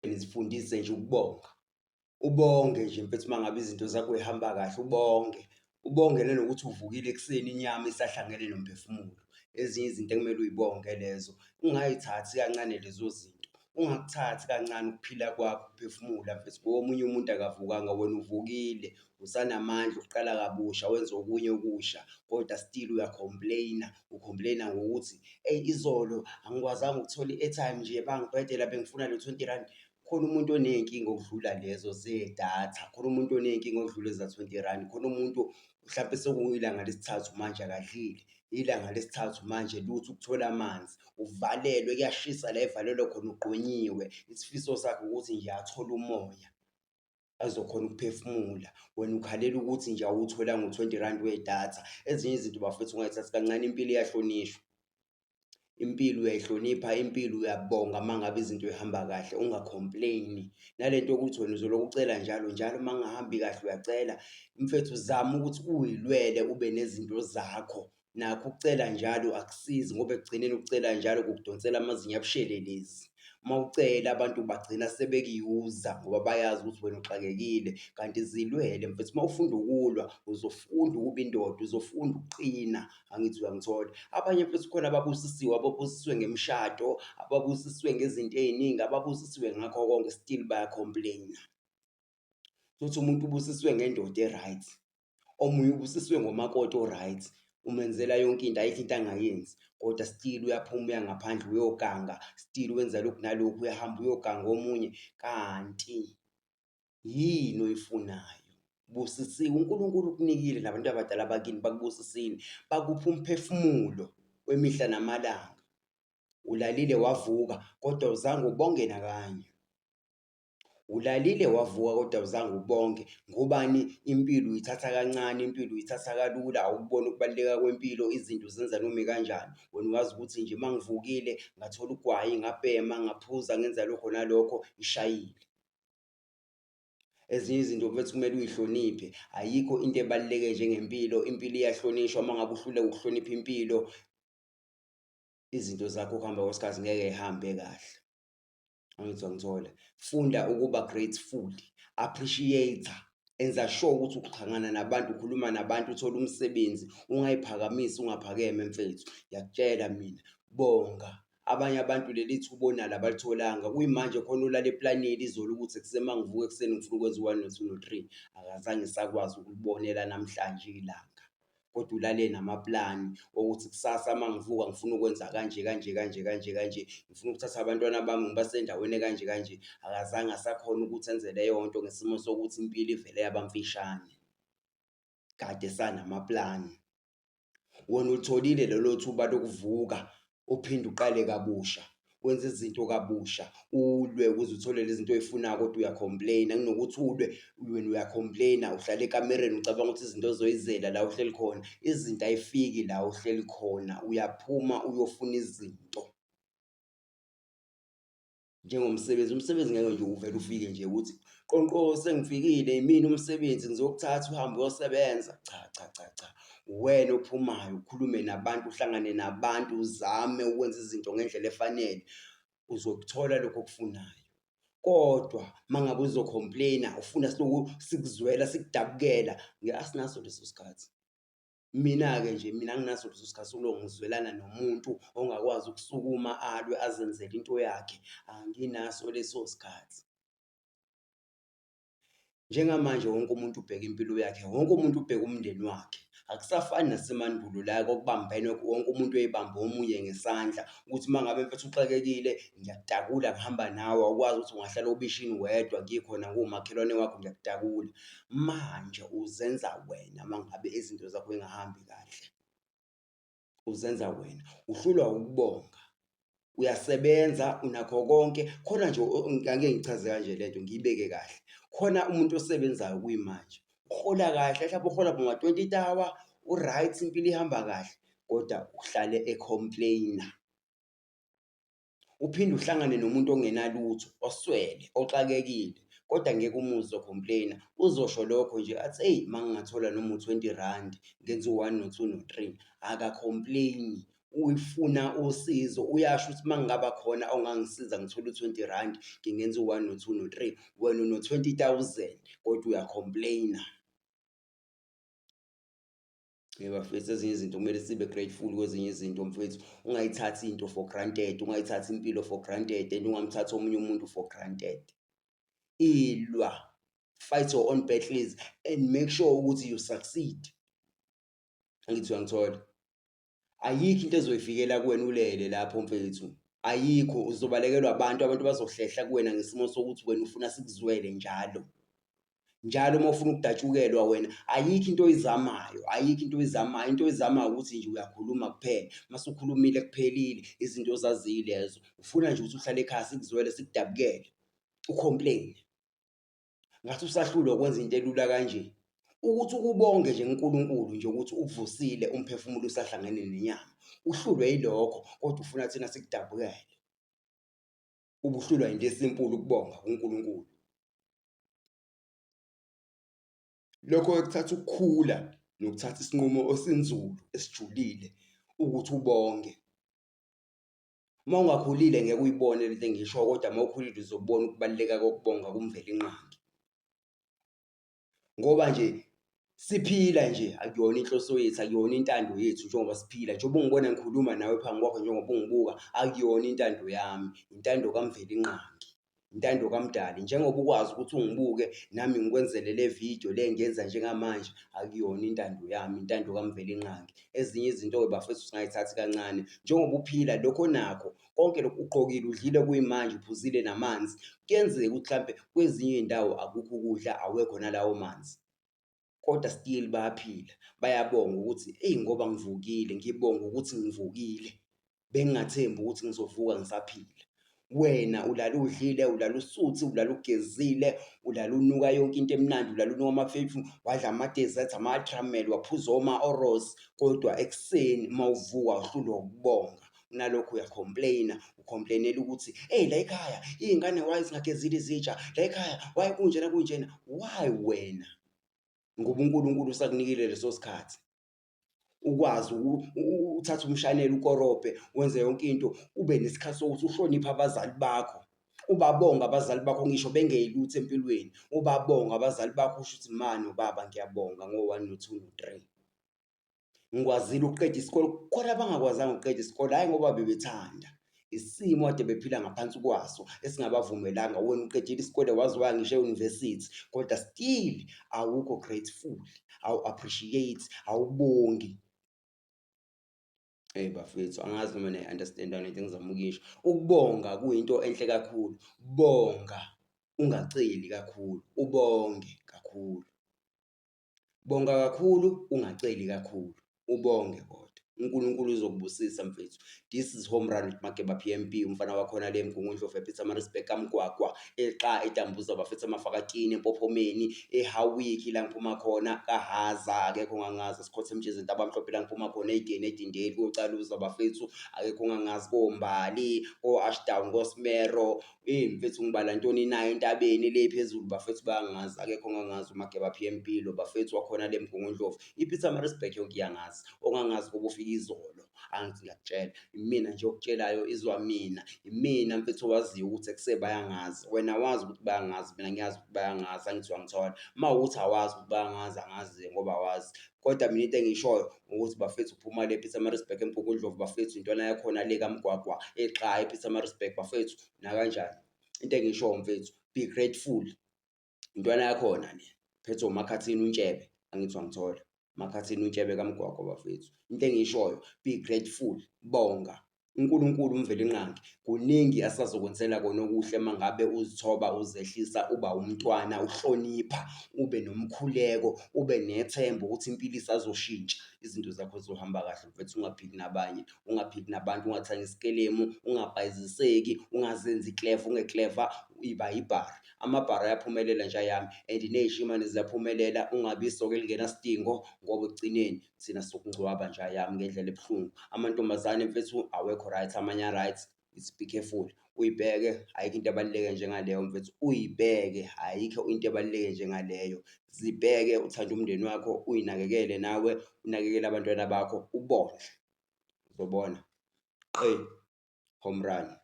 Nizifundise nje ukubonga. Ubonge nje mfethu uma ngabe izinto zakho y'hamba kahle ubonge. Ubonge nanokuthi uvukile ekuseni inyama isahlangene nomphefumulo. Ezinye izinto ekumele uy'bonge lezo, ungay'thathi kancane lezo zinto. Ungakuthathi kancane ukuphila kwakho ukuphefumula mfethu ngoba omunye umuntu akavukanga wena uvukile, usanamandla okuqala kabusha wenze okunye okusha kodwa still uya-complain-a, u-complain-a ngokuthi eyi izolo angikwazanga ukuthola i-airtime nje bangibhedela bengifuna lo 20 rand. Khona umuntu oney'nkinga okudlula lezo zedatha, khona umuntu oney'nkinga okudlula eza-20 rand, khona umuntu mhlampe sekuyilanga lesithathu manje akadlile, ilanga lesithathu manje lutho ukuthola amanzi, uvalelwe kuyashisa la evalelwe khona ugqunyiwe, isifiso sakhe ukuthi nje athole umoya azokhona ukuphefumula. Wena ukhalela ukuthi nje awuwutholanga u-20 rand wedatha. Ezinye izinto bafethu ungayithathi kancane, impilo iyahlonishwa. Impilo uyayihlonipha, impilo uyabonga uma ngabe izinto y'hamba kahle unga-complain-i. Nale nto yokuthi wena uzolokhu ucela njalo njalo uma kungahambi kahle uyacela, mfethu zama ukuthi uy'lwele ube nezinto zakho. Nakho ukucela njalo akusizi ngoba ekugcineni ukucela njalo kukudonsela amazinyo abushelelezi. Uma ucela abantu bagcina sebekuyuza ngoba bayazi ukuthi wena uxakekile kanti zilwele mfethu. Uma ufunda ukulwa uzofunda ukuba indoda, uzofunda ukuqina. Angithi uyangithola? Abanye futhi khona ababusisiwe, ababusisiwe ngemishado, ababusisiwe ngezinto ey'ningi, ababusisiwe ngakho konke still baya-complain-a. Utholukuthi umuntu ubusisiwe ngendoda e-right, omunye ubusisiwe ngomakoti o-right, umenzela yonke into ayikho into angayenzi kodwa still uyaphuma uya ngaphandle uyoganga, still wenza lokhu nalokhu, uyahamba uyoganga omunye kanti Yini oyifunayo? Busisiwe, uNkulunkulu ukunikile nabantu abadala bakini bakubusisile, bakupha umphefumulo wemihla namalanga. Ulalile wavuka kodwa awuzange ubonge nakanye. Ulalile wavuka kodwa awuzange ubonge ngobani? Impilo uyithatha kancane, impilo uyithatha kalula, awukuboni ukubaluleka kwempilo, izinto uzenza noma ikanjani. Wena wazi ukuthi nje uma ngivukile ngathola ugwayi, ngabhema, ngaphuza, ngenza lokho nalokho, ishayile. Ezinye izinto mfethu kumele uy'hloniphe, ayikho into ebaluleke njengempilo, impilo iyahlonishwa uma ngabe uhluleka ukuhlonipha impilo, izinto zakho ukuhamba kwesikhathi ngeke y'hambe kahle. Angithi uyangithola? Funda ukuba grateful, appreciate-a, enza sure ukuthi uxhangana nabantu, ukhuluma nabantu, uthole umsebenzi, ungay'phakamisi ungaphakeme mfethu, ngiyakutshela mina, bonga. Abanye abantu leli thuba onalo abalitholanga. Kuyimanje khona olala eplanile izolo ukuthi ekuseni uma ngivuka ekuseni ngifuna ukwenza u-one no-two no-three, akazange esakwazi ukulibonela namhlanje ilanga. Kodwa ulale namaplani okuthi kusasa uma ngivuka ngifuna ukwenza kanje kanje kanje kanje kanje, ngifuna ukuthatha abantwana bami ngibase endaweni ekanje kanje. Akazange asakhona ukuthi enze leyo nto ngesimo sokuthi impilo ivele yaba mfishane, kade esanamaplani. Wena ulitholile lelo thuba lokuvuka uphinde uqale kabusha, wenze izinto kabusha, ulwe ukuze uthole lezi zinto oyifunayo kodwa uya-complain-a. Kunokuthi ulwe wena uya-complain-a, uhlala ekamereni ucabanga ukuthi izinto zizoyizela la ohleli khona. Izinto ayifiki la ohleli khona, uyaphuma uyofuna izinto. Njengomsebenzi, umsebenzi ngeke nje uvele ufike nje ukuthi qonqo sengifikile yimina umsebenzi ngizokuthatha uhambe uyosebenza. Cha, cha, cha, cha, uwena ophumayo ukhulume nabantu, uhlangane nabantu, uzame ukwenza izinto ngendlela efanele, uzokuthola lokho okufunayo. Kodwa uma ngabe uzo-complain-a ufuna siloku sikuzwela sikudabukela, asinaso leso sikhathi. Mina-ke nje mina anginaso leso sikhathi sokulokhu ngizwelana nomuntu ongakwazi ukusukuma alwe azenzele into yakhe, anginaso leso sikhathi. Njengamanje wonke umuntu ubheka impilo yakhe, wonke umuntu ubheka umndeni wakhe. Akusafani nasemandulo la kwakubambenwe wonke umuntu eyibambe omunye ngesandla ukuthi uma ngabe mfethu uxakekile ngiyakutakula ngihamba nawe, awukwazi ukuthi ungahlala obishini wedwa ngikhona ngiwumakhelwane wakho ngiyakutakula. Manje uzenza wena uma ngabe izinto zakho y'ngahambi kahle, uzenza wena, uhlulwa ukubonga, uyasebenza unakho konke. Khona nje angike ngichaze kanje le nto ngiyibeke kahle, khona umuntu osebenzayo kuyimanje uhola kahle hlampe uhola boma-twenty tawa, u-right impilo ihamba kahle kodwa uhlale e-complain-a. Uphinde uhlangane nomuntu ongenalutho, oswele, oxakekile kodwa ngeke umuzwe e-complain-a, uzosho lokho nje athi eyi uma ngingathola noma u-twenty randi ngenze u-one no-two no-three, aka-complain-i. Uyifuna usizo, uyasho ukuthi uma ngingaba khona ongangisiza ngithole u-twenty rand ngingenza u-one no-two no-three, wena uno-twenty thousand kodwa uya-complain-a. Hey bafethu ezinye izinto kumele sibe grateful kwezinye izinto mfethu, ungayithathi into for granted, ungayithathi impilo for granted and ungamthathi omunye umuntu for granted. Ilwa, fight your own battles and make sure ukuthi you succeed. Angithi uyangithola? Ayikho into ezoyifikela kuwena ulele lapho mfethu, ayikho. Uzobalekelwa abantu, abantu bazohlehla kuwena ngesimo sokuthi wena ufuna sikuzwele njalo. Njalo uma ufuna ukudatshukelwa wena, ayikho into oyizamayo, ayikho into oyizamayo. Into oyizamayo ukuthi nje uyakhuluma kuphela, uma usukhulumile kuphelile, izinto ozaziyo ilezo. Ufuna nje ukuthi uhlale ekhaya sikuzwele sikudabukele, u-complain-e. Ngathi usahlulwa ukwenza into elula kanje. Ukuthi ukubonge nje kuNkulunkulu nje ukuthi ukuvusile umphefumulo usahlangene nenyama. Uhlulwe yilokho kodwa ufuna thina sikudabukele. Ubuhlulwa into esimpulu ukubonga kuNkulunkulu. Lokho kuthatha ukukhula nokuthatha isinqumo esinzulu esijulile ukuthi ubonge. Uma ungakhulile ngeke uyibone lento engiyishoyo kodwa uma ukhulile uzobona ukubaluleka kokubonga kuMvelinqangi. Ngoba nje siphila nje akuyona inhloso yethu, akuyona intando yethu njengoba siphila. Njengoba ungibona ngikhuluma nawe phambi kwakho njengoba ungibuka, akuyona intando yami, intando kaMvelinqangi. Intando kaMdali njengoba ukwazi ukuthi ungibuke nami ngikwenzele le video le engiyenza njengamanje akuyona intando yami intando kaMvelinqangi. Ezinye izinto-ke bafethu singayithathi kancane njengoba uphila lokho onakho konke lokhu ugqokile udlile kuyimanje uphuzile namanzi kuyenzeka ukuthi mhlampe kwezinye iy'ndawo akukho ukudla awekho nalawo manzi. Kodwa still bayaphila bayabonga ukuthi eyi ngoba ngivukile ngibonga ukuthi ngivukile bengingathembi ukuthi ngizovuka ngisaphila. Wena ulala udlile, ulala usuthi, ulala ugezile, ulala unuka yonke into emnandi, ulala unuka ama-perfume, wadla ama-dessert, ama-tramel, waphuza oma-oros, kodwa ekuseni uma uvuka uhlulwa ukubonga. Kunalokho uya-complain-a, u-complain-ela ukuthi eyi la ekhaya iy'ngane why zingagezile izitsha, la ekhaya why kunjena kunjena. Why wena? Ngoba uNkulunkulu usakunikile leso sikhathi. Ukwazi uthathe umshanelo ukorobhe wenze yonke into, ube nesikhathi sokuthi uhloniphe abazali bakho, ubabonge abazali bakho ngisho bengeyilutho empilweni, ubabonge abazali bakho usho ukuthi ma nobaba ngiyabonga ngo-one no-two no-three. Ngikwazile ukuqeda isikole, kukhona abangakwazanga ukuqeda isikole, hhayi ngoba bebethanda, isimo kade bephila ngaphansi kwaso esingabavumelanga. Wena uqedile isikole waze waya ngisho e-university kodwa still awukho grateful, awu-appreciate, awubongi. Eyi bafethu angazi noma niyayi-understand-a lento engizama ukuyisho. Ukubonga kuyinto enhle kakhulu, bonga ungaceli kakhulu, ubonge kakhulu. Bonga kakhulu ungaceli kakhulu, ubonge kodwa. UNkulunkulu uzokubusisa mfethu. This is Home Run with Mageba P_M_B, umfana wakhona le eMgungundlovu ePietermaritzburg kaMgwagwa, eqa eDambuza bafethu eMafakatini, eMpophomeni, eHawiki la ngiphuma khona, kaHaza akekho ongangazi, Sikhotha eMtshezi eNtabamhlophe la ngiphuma khona, eYideni eDindeli koCaluza bafethu akekho ongangazi, koMbali, ko-Ashdown, koSmero, Eyi mfethu ngibala ntoni na entabeni le phezulu bafethu bayangazi akekho ongangazi uMageba PMB lo bafethu wakhona le Mgungundlovu iPietermaritzburg yonke iyangazi ongangazi kuba ufika izolo angithi ngiyakutshela imina nje okutshelayo izwa mina imina mfethu owaziyo ukuthi ekuse bayangazi wena wazi ukuthi bayangazi mina ngiyazi ukuthi bayangazi angithi uyangithola uma ukuthi awazi ukuthi bayangazi angazi ngoba awazi kodwa mina into engiyishoyo ukuthi bafethu uphuma le Pietermaritzburg eMgungundlovu bafethu intwana yakhona le kaMgwagwa exa ePietermaritzburg bafethu nakanjani into engiyishoyo mfethu be grateful intwana yakhona le phethwe uMakhathini uNtshebe angithi wangithola Makhathini uNtshebe kaMgwagwa bafethu into engiyishoyo be grateful bonga uNkulunkulu uMvelinqangi kuningi asazokwenzela kona okuhle uma ngabe uzithoba uzehlisa uba umntwana uhlonipha ube nomkhuleko ube nethemba ukuthi impilo isazoshintsha izinto zakho zizohamba kahle mfethu ungaphiki nabanye ungaphiki nabantu ungathengi isikelemu ungabhayiziseki ungazenzi ikleva ungekleva iba yibhari amabhari ayaphumelela nja yami and ney'shimane ziyaphumelela ungabi isoka elingenasidingo ngoba ekugcineni thina sokungcwaba nja yami ngendlela ebuhlungu. Amantombazane mfethu awekho right, amanye a-right, it's be careful. Uyibheke, ayikho into ebaluleke njengaleyo mfethu, uyibheke ayikho into ebaluleke njengaleyo. Zibheke uthande umndeni wakho, uyinakekele nawe, unakekele abantwana bakho, ubondle. Uzobona. Qe, home run.